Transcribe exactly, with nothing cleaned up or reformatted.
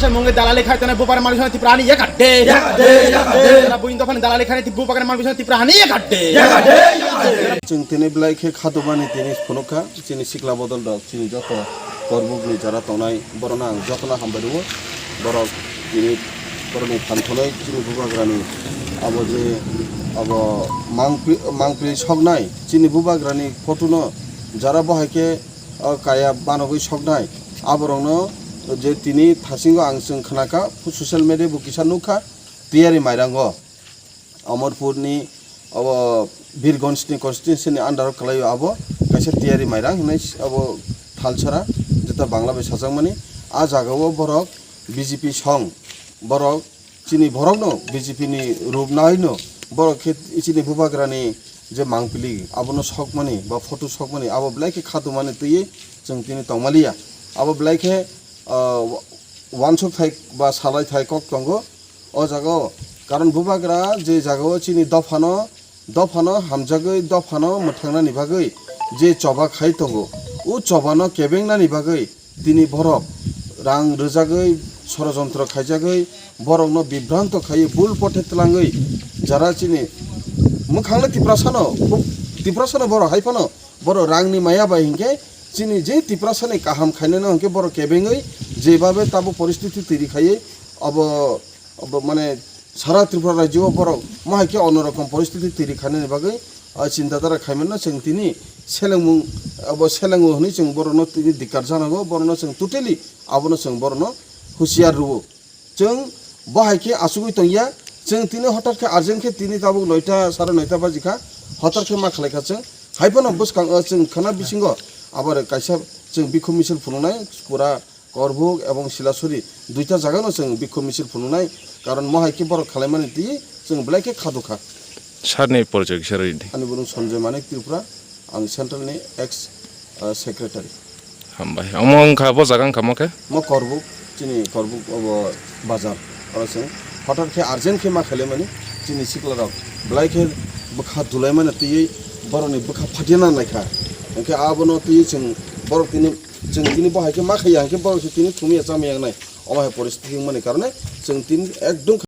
Mungwi dalali khai tongnai bubagra manwi songni Tripura hani yak adde. Yak adde, yak adde. Jara buini dophani dalali khai Tripura bubagra manwi songni Tripura hani yak adde. Yak adde, yak adde. Chwng tini belai khe khatubani tini phunukha, chini sikla bodol rok, chini joto korbukni jara tongnai, borokno ang jotono hambai rwo. Borok tini borokni phan thonai chini bubagrani abo je abo mangpli, mangpli soknai chini bubagrani photo no jara bo hai khe o kaya banogwi soknai. Aborokno je tini thasingo ang chwng khnakha, social media bo kisa nukha, Tiyari Mairango, Amarpurni abo Birgonjni constituency ni under o kwlaio abo kaisa Tiyari Mairang hinwi abo thalsara, jeta Bangla bai sajakmani. A jagao borok B J P song, borok chini borokno B J P ni rup naino borok khe chini bubagrani je mangpili abono sokmani ba photo sokmani abo belai khe khatumani twiwi chwng tini tongmaliya. Abo belai khe, ah, wansuk thai ba salai thai kok tongo o jagao. Karon bubagra je jagao chini dophano dophano hamjagwi, dophano mwthangnani bagwi je choba khai tongo, o chobano kebengnani bagwi tini borok rang rwjagwi, sorojontro khaijagwi, borokno bibranto khaiwi, bul pothe twlangwi, jara chini mwkhangno Tiprasano, Tiprasano borok hai phano borok rangni maya bai hinkhe chini je Tiprasani kaham khainano hinkhe borok kebengwi jebabe tabo poristiti tiri khaiwi abo Obo mane sara Tripura rajyo o borok ma hai khe ono rokom poristiti tiri khanani bagwi, ah, chinta dhara khaimano chwng tini selengmung, abo selengo hwnwi chwng borokno tini dikar janago, borokno chwng totally abono chwng borokno husiar rwo. Chwng bo hai khe achugwi tongya, chwng tini hotat khe urgent khe tini tabuk noita, sare noita baji kha, hotat khe ma khlai kha chwng. Hai phano bwskango chwng khana bisingo abo kaisa chwng bikhum misil phunuknai pura Korbuk ebong Silasuri duita jagano chwng bikhum misil phunuknai, karon mo hai khe borok khalaimani twi chwng belai khe khadukha. Sarni porichoi kisa rwdi. Ani buno Sanjoy Manik Tripura, ang central ni ex, ah, secretary. Hambai. Omo wngkha, bo jaga wngkha mo khe? Mo Korbuk, chini Korbuk obo bazar. Oro chwng hotar khe urgent khe ma khalaimani chini sikla rok belai khe bwkha dulaimani twi borokni bwkha phatia nang naikha. Hwnkhe abono twi chwng borok tini Chwng tini bo hai khe ma khaiya, hwnkhe borok se tini thumya chamaya wngnai. Omo hai poristiti wngmani karone chwng tini ekdom